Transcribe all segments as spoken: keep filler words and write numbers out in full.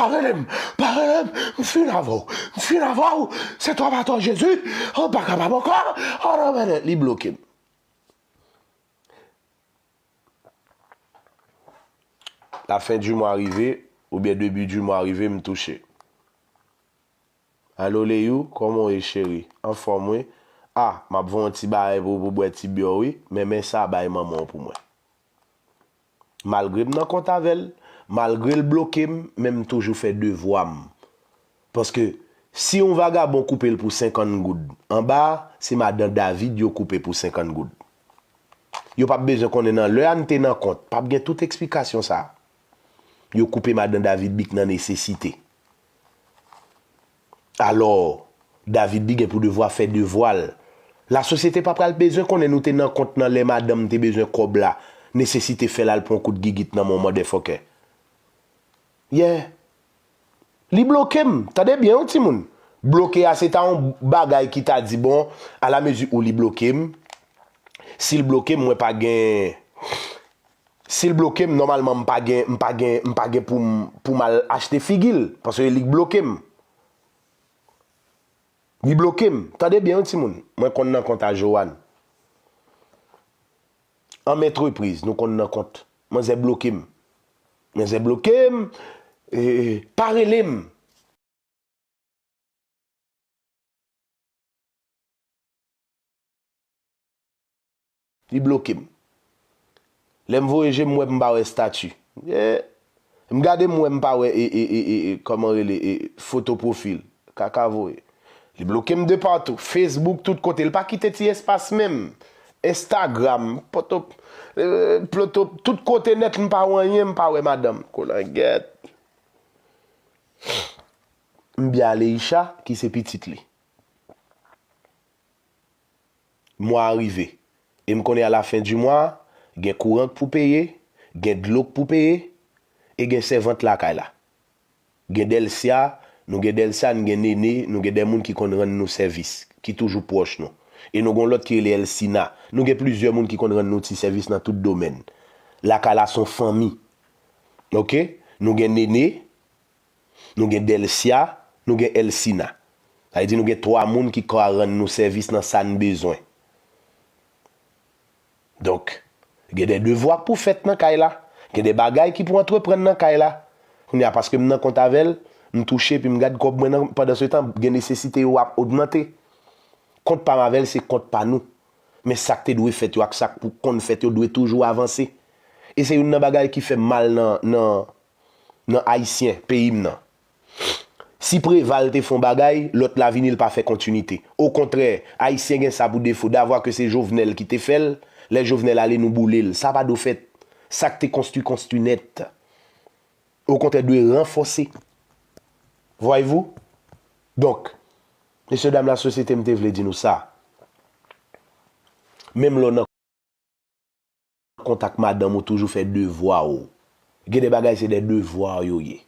pa rele m, pa rele m, m fin avè w, m fin avè w, se twa patò Jezi, ou pa kapab ankò, oh non, men li bloke m. Lafen di mwa rive, oubyen debi di mwa rive, m touche. Alo Leyou, kòman w ye cheri? Anfòm wi. A, m ap voye yon ti bagay pou ou pou bwè ti byè w wi, men men sa bay manman w pou mwen. Malgre m nan kont avè l, malgre l bloke m, men m toujou fè devwa m. Paske si yon vagabon koupe l pou senkant goud, anba a, se madan David yo koupe pou senkant goud. Yo p ap bezwen konnen nan lè a n te nan kont, p ap gen tout eksplikasyon sa a. Yo koupe madan David Big nan nesesite. Alò, David Big gen pou devwa fè devwa l. Lasosyete pa pral bezwen konnen nou te nan kont nan lè madanm te bezwen kòb la, nesesite fè l al pran kout gigit nan men yon motherfucker. Yeah. Li bloke m. Tande byen wi timoun. Bloke a se ta yon bagay ki ta di bon, alamezi ou li bloke m. Si l bloke m, mwen pa gen, si l bloke m, nòmalman m pa gen, m pa gen, m pa gen pou m, pou m al achte figi l. Paske li k bloke m. Li bloke m. Tande byen wi timoun. Mwen konn nan kont a Joanne. An mentrepriz, nou konn nan kont. Manzè bloke m. Manzè bloke m. E, pa rele m. Li bloke m. Lè m voye je m, m wè m pa wè estati. Eh, m gade m wè m pa wè, e, e, e, e, e, kòman rele, e, foto pwofil. Kaka voye. Li bloke m de patou. Facebook, tout kote. Li pa kite ti espas menm. Instagram, poto, eh, ploto, tout kote nèt m pa wè anyen, m pa wè madanm. Kolangèt. M byen ale Isha, ki se pitit li. Mwa a rive. E m konnen alafen di mwa, gen kouran k pou peye, gen dlo k pou peye, e gen sèvant lakay la. Gen Dèlsya, nou gen Dèlsya, n gen Nene, nou gen de moun ki konn rann nou sèvis, ki toujou pwòch nou. E nou gen yon lòt ki rele Èlsina. Nou gen plizyè moun ki konn rann nou ti sèvis nan tout domèn. Lakay la se yon fanmi. Oke? Nou gen Nene, nou gen Dèlsya, nou gen Èlsina. Sa vle di nou gen twa moun ki ka rann nou sèvis nan sa n bezwen. Donk, gen de devwa k pou fèt nan kay la. Gen de bagay ki pou antreprann nan kay la. Kounye a, paske m nan kont avè l, m touche, epi m gad kòb mwen nan, pandan se tan, gen nesesite yo ap ogmante. Kont pa m avè l, se kont pa nou. Men sa k te dwe fèt yo ak sa k pou konn fèt yo dwe toujou avanse. E se youn nan bagay ki fè m mal nan, nan, nan Ayisyen, peyi m nan. Si Preval te fè yon bagay, lòt la vini, l pa fè kontinite. Okontrè, Ayisyen gen sa pou defo, davwa ke se Jovenel ki te fè l, lè Jovenel ale, nou boule l. Sa pa dwe fèt. Sa k te konstwi, konstwi nèt. Okontrè, dwe ranfòse. Voyez-vous? Donk, mesye dam lasosyete, m te vle di nou sa. Menm lè w nan kont ak madanm ou, toujou fè devwa w. Gen de bagay se de devwa yo ye.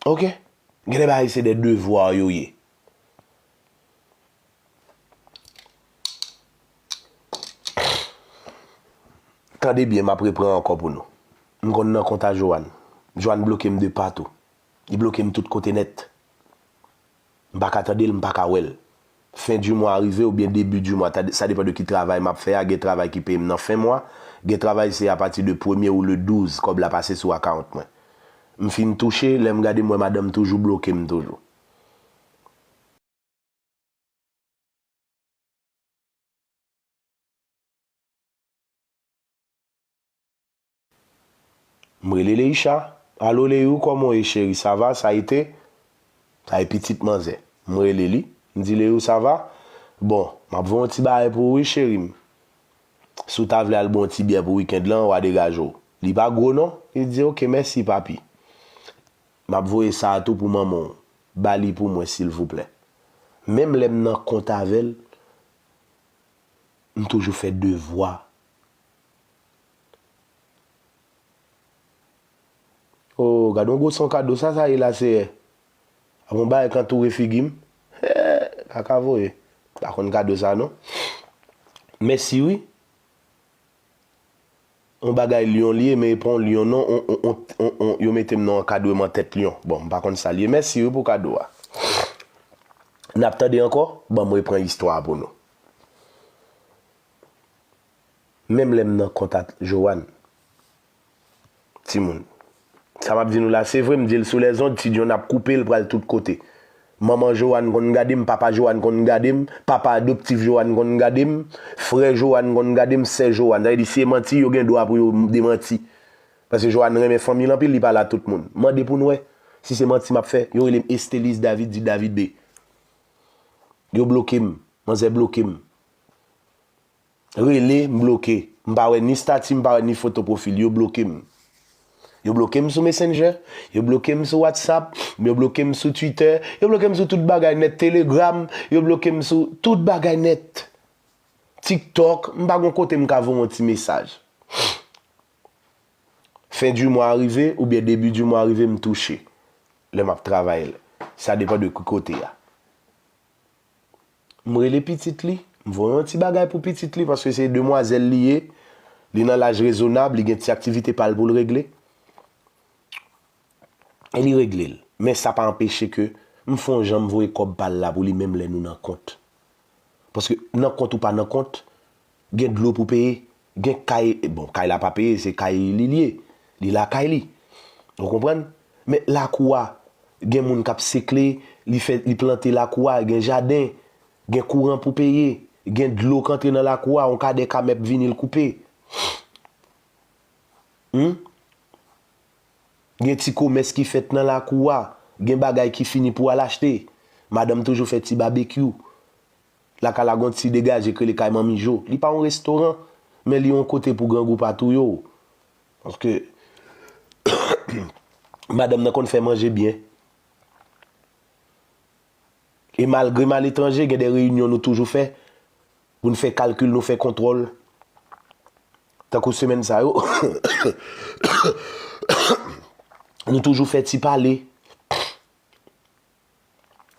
Oke? Gen de bagay se de devwa yo ye. Tande byen, m ap repran ankò pou nou. M konn nan kont a Joanne. Joanne bloke m de patou. Li bloke m tout kote nèt. M pa ka tande l, m pa ka wè l. Fen di mwa a rive oubyen debi di mwa, ta- sa depann de ki travay m ap fè a. Gen travay ki peye m nan fen mwa, gen travay se apati de premye ou le douz kòb la pase sou akawont mwen. M fin touche, lè m gade m wè madanm toujou bloke m toujou. M rele Leisha. Alo Leyou, kòman w ye cheri? Sa va? Sa ete? Sa e pitit manzè. M rele li. M di Leyou, sa va? Bon, m ap voye yon ti bagay pou ou wi cheri m. Si w ta vle al bwè yon ti byè pou weekend lan, w a degaje w. Li pa gwo non. Li di, oke, mèsi papi. M ap voye sa a tou pou manman w. Ba li pou mwen silvouplè. Menm lè m nan kont avè l, m toujou fè devwa. Oh, gade yon gwo san kado sa, sa ye la, Seyè. Ap yon bagay k antoure figi m. He, kaka voye. Pa konn kado sa non. Mèsi wi. On bagay lyon li ye, men e pa on lyon non, on, on, on, on, on, yo mete m nan ankadreman tèt lyon. Bon, m pa konn sa l ye. Mèsi wi pou kado a. N ap tande ankò? Ban m repran istwa a pou nou. Menm lè m nan kont ak Joanne, timoun. Sa m ap di nou la, se vre, m di l sou lèzond, Ti John ap koupe, l pral tout kote. Manman Joanne konn gade m, papa Joanne konn gade m, papa adoptif Joanne konn gade m, frè Joanne konn gade m, sè Joanne. Sa vle di, si se manti, yo gen dwa pou yo demanti. Paske Joanne renmen fanmi l anpil, li pale a tout moun. Mande pou n wè. Si se manti m ap fè, yo rele m Estelise David, di David B. Yo bloke m. Manzè bloke m. Rele, m bloke. M pa wè ni stati, m pa wè ni foto pwofil. Yo bloke m. Yo bloke m sou Messenger, yo bloke m sou WhatsApp, yo bloke m sou Twitter, yo bloke m sou tout bagay nèt, Telegram, yo bloke m sou tout bagay nèt. TikTok, m pa gon kote m ka voye yon ti mesaj. Fen di mwa a rive oubyen debi di mwa a rive, m touche. Lè m ap travay, sa depann de ki kote a. M rele pitit li, m voye yon ti bagay pou pitit li, paske se demwazèl li ye, li nan laj rezonab, li gen ti aktivite pa l pou l regle. E li regle l. Men sa pa anpeche ke m fè yon jan m voye kòb pa l la pou li menm lè nou nan kont. Paske nan kont ou pa nan kont, gen dlo pou peye, gen kay, bon, kay la pa peye, se kay li l ye, li lakay li. Ou konprann? Men lakou a, gen moun k ap sekle, li fè, li plante lakou a, gen jaden, gen kouran pou peye, gen dlo k antre nan lakou a, yon kadè ka mèt vini l koupe. Hmm? Gen ti komès ki fèt nan lakou a, gen bagay ki fini pou al achte. Madanm toujou fè ti babekyou. Lakay la gon ti degaje k rele kay Manmi Jo. Li pa yon restoran, men li yon kote pou grangou pa touye w. Paske madanm nan konn fè manje byen. E malgre m aletranje, gen de reyinyon nou toujou fè, pou n fè kalkil, nou fè kontwòl. Tankou semèn sa yo, nou toujou fè ti pale.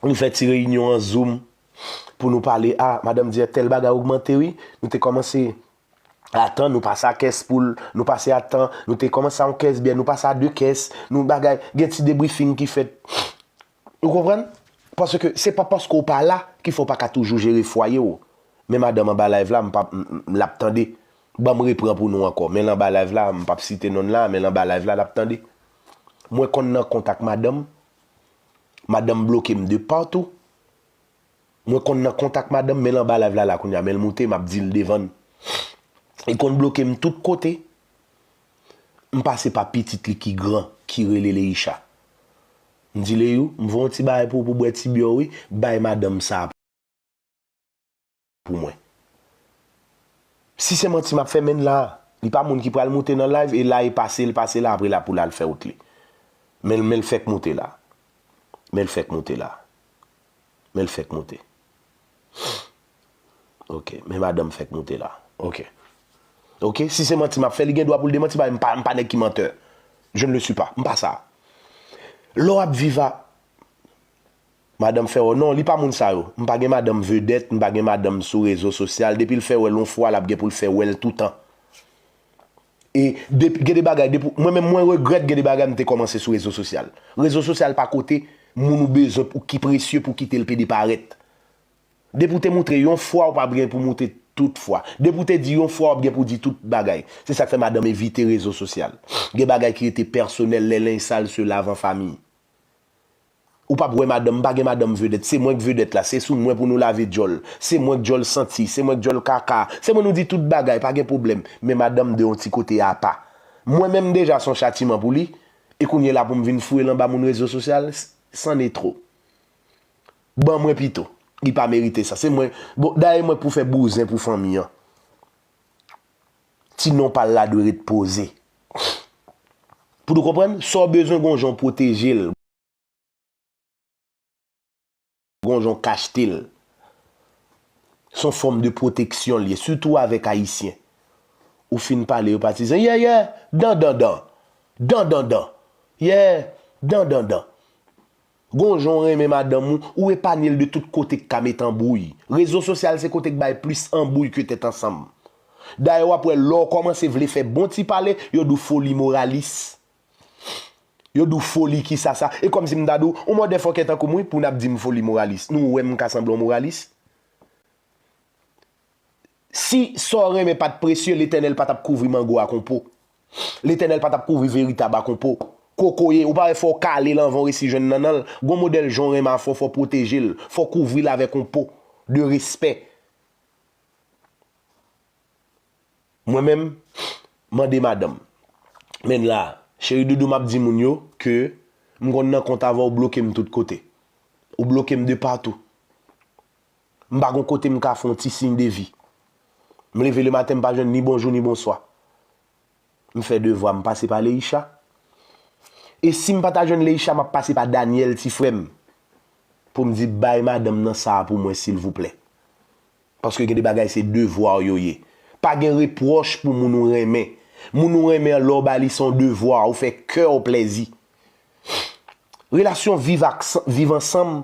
Nou fè ti reyinyon an Zoom pou nou pale. A, madanm di tèl bagay ogmante, wi. Nou te kòmanse atan, nou pase a kès poul, nou pase atan, nou te kòmanse a yon kès byè, nou pase a de kès, nou bagay, gen ti debriefing ki fèt. Ou konprann? Paske se pa paske w pa la ki fè w pa ka toujou jere fwaye w. Men madanm anba live la, m p ap, m, m, l ap tande. Ban m repran pou nou ankò. Men l anba live la, m p ap site non l la, men l anba live la, l ap tande. Mwen konn nan kont ak madanm. Madanm bloke m de patou. Mwen konn nan kont ak madanm, men l anba live la, la kounye a, men l moute, m ap di l devan n. Li konn bloke m tout kote. M pase pa pitit li ki gran, ki rele Leisha. M di, Leyou, m voye yon ti bagay pou ou pou bwè ti byè w, wi, bay madanm sa a pou mwen. Si se manti m ap fè, men l la. Li pa moun ki pral moute nan live, e la e pase, l pase la, apre la pou l al fè wout li. Men, men l fèk moute la. Men l fèk moute la. Men l fèk moute. Ok, men madanm fèk moute la. Ok. Ok, si se manti m ap fè, li gen dwa pou l demanti, paske m pa, m pa nèg ki mantè. Je ne le suis pas. M pa sa. Lè w ap viv a, madanm fè wè w. Non, li pa moun sa yo. M pa gen madanm vedèt, m pa gen madanm sou rezo sosyal. Depi l fè wè l yon fwa, l ap gen pou l fè wè l toutan. E depi, gen de bagay, depi, mwen menm, mwen regrèt gen de bagay m te kòmanse sou rezo sosyal. Rezo sosyal pa kote moun ou bezwen pou ki presye pou kite l pede parèt. Depi w te moutre yon fwa, ou p ap gen pou moutre tout fwa. Depi w te di yon fwa, w ap gen pou di tout bagay. Se sa k fè madanm evite rezo sosyal. Gen bagay ki rete pèsonèl, lè lenj sal se lave an fanmi. Ou p ap wè madanm, m pa gen madanm vedèt. Se mwen k vedèt la. Se sou mwen pou nou lave djòl. Se mwen k djòl santi. Se mwen k djòl kaka. Se mwen nou di tout bagay, pa gen pwoblèm. Men madanm de yon ti kote apa. Mwen menm deja se yon chatiman pou li. E kounye la pou m vin foure l anba moun rezo sosyal, s-, c'en est trop. Ban mwen pito. Li pa merite sa. Se mwen. Bon, dayè mwen pou fè bouzen pou fanmi an. Ti non pa l la dwe ret poze. Pou nou konprann, sa w bezwen gon jan w pwoteje l. Gon jan w kachte l. Se yon fòm de pwoteksyon l ye, sitou avèk Ayisyen. Ou fin pale, yo patizan, yè, yè, dan, dan, dan. Dan, dan, dan. Yè, dan, dan, dan. Gon jan w renmen madanm ou, ou epanye l de tout kote k ka met anbouy. Rezo sosyal se kote k bay plis anbouy ke tèt ansanm. Dayè, w ap wè, lè w kòmanse vle fè bon ti pale, yo di w foli moralis. Yo di w foli ki sa sa. E kòmsi m ta di w, yon mòde fòkè tankou m, wi, pou n ap di m foli moralis. Nou wè m ka sanble yon moralis? Si sa w renmen pa t presye, Letènèl pa t ap kouvri mango ak yon po. Letènèl pa t ap kouvri veritab ak yon po. Kokoye, ou pa wè fò w kale l anvan w resi jwenn nannan l. Gon modèl jan w renmen afè w, fò w pwoteje l. Fò w kouvri l avèk yon po de respè. Mwen menm, mande madanm. Men la, cheri doudou, m ap di moun yo ke m konn nan kont avè w, ou bloke m tout kote. Ou bloke m de patou. M pa gon kote m ka fè yon ti siy de vi. M leve lematen, m pa jwenn ni bonjou ni bonswa. M fè devwa, m pase pa Leisha. E si m pa ta jwenn Leisha, m ap pase pa Daniel, ti frè m, pou m di, bay madanm nan sa a pou mwen, silvouplè. Paske gen de bagay, se devwa w yo ye. Pa gen repwòch pou moun ou renmen. Moun ou renmen an, lè w ba li, se yon devwa, ou fè kè w plèzi. Relasyon viv ak, viv ansanm,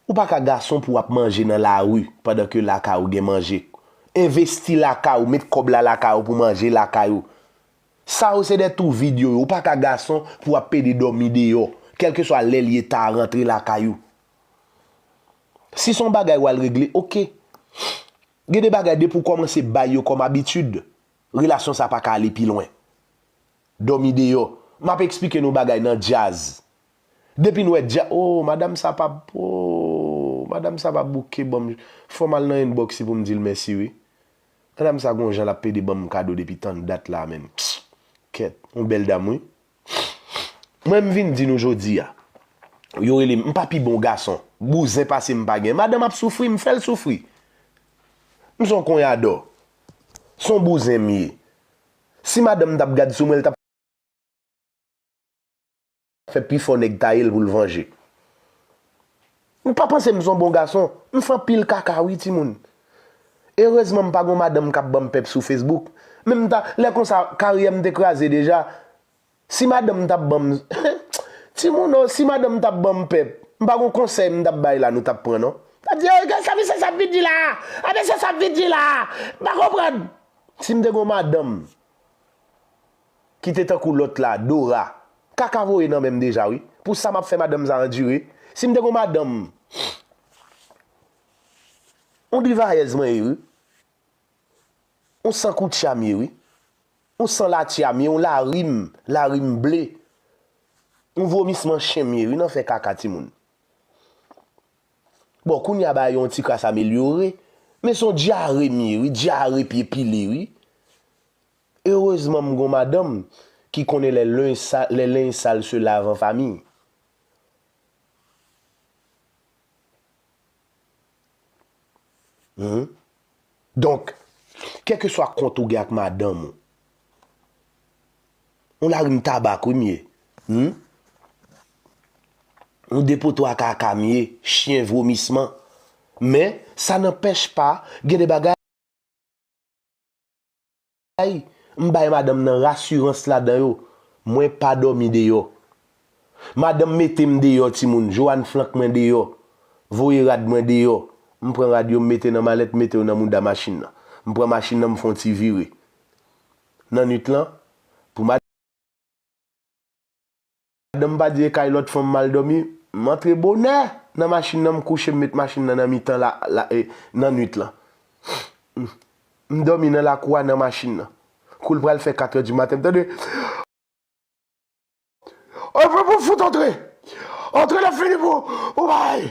ou pa ka gason pou w ap manje nan lari pandan ke lakay ou gen manje. Envesti lakay ou, met kòb la lakay ou pou manje lakay ou. Sa yo se de tou vid yo ye. Ou pa ka gason pou w ap pede dòmi deyò. Kèlkeswa lè l ye, ta rantre lakay ou. Si se yon bagay w al regle, oke. Gen de bagay, depi w kòmanse bay yo kòm abitid, relasyon sa pa ka ale pi lwen. Dòmi deyò. M ap eksplike nou bagay nan djaz. Depi n wè dja-, oh, madanm sa pa, oh, madanm sa pa bouke ban m. Fò m al nan inbox li pou m di l mèsi, wi. Madanm sa gon jan l ap pede ban m kado depi tann dat la, menm. Kèt, yon bèl dam, wi. Mwen, m vin di nou jodi a. Yo rele m, m pa pi bon gason. Bouzen pase m pa gen. Madanm ap soufri, m fè l soufri. M se yon konyadò. Se yon bouzen m ye. Si madanm t ap gad sou mwen, l t ap fè pifò nèg taye l pou l vanje. M pa panse m se yon bon gason. M fè anpil kaka, wi, timoun. Erezman, m pa gon madanm k ap ban m pèp sou Facebook. Men m ta, lè konsa, karyè m te kraze deja. Si madanm t ap ban m, timoun, o, si madanm t ap ban m pèp, m pa gon konsèy m t ap bay la, nou t ap pran, non. T ap di, "Ey, sa mesye sa ap vin di la? A, mesye sa ap vin di la?" M pa konprann. Si m te gon madanm ki te tankou lòt la, Dora, kaka voye nan men m deja, wi. Pou sa m ap fè madanm sa andire. Si m te gon madanm, on drivayèz mwen ye, wi. On san koutcha m ye, wi. On san latya m ye, on larim, larim ble. On vomisman chen m ye, wi, nan fè kaka timoun. Bon, kounye a bagay yo on ti kras amelyore, men se on dyare m ye, wi, dyare pye pile, wi. Erezman m gon madanm ki konnen les linges sa-, les linges sales se lavent en famille. Donk, kèlkeswa kont ou gen ak madanm ou, yon larim tabak, wi, m ye. Yon depotwa kaka m ye, chen vomisman. Men, sa nanpèch pa, gen de bagay m bay madanm nan rasirans ladan yo. Mwen pa dòmi deyò. Madanm mete m deyò, timoun. Johanne flank mwen deyò. Voye rad mwen deyò. M pran rad yo, m mete nan malèt, m mete yo nan mouda machin nan. M pran machin nan, m fè yon ti vire. Nan nwit lan, pou madanm Madanm pa di e kay lòt fanm m al dòmi, m antre bonè nan machin nan, m kouche, m met machin nan nan mitan la, la, e, nan nwit lan. M, m dòmi nan lakou a nan machin nan. Kou l pral fè katrè di maten, m tande, "Antre pou fout antre! Antre, lè fini pou ou bay!"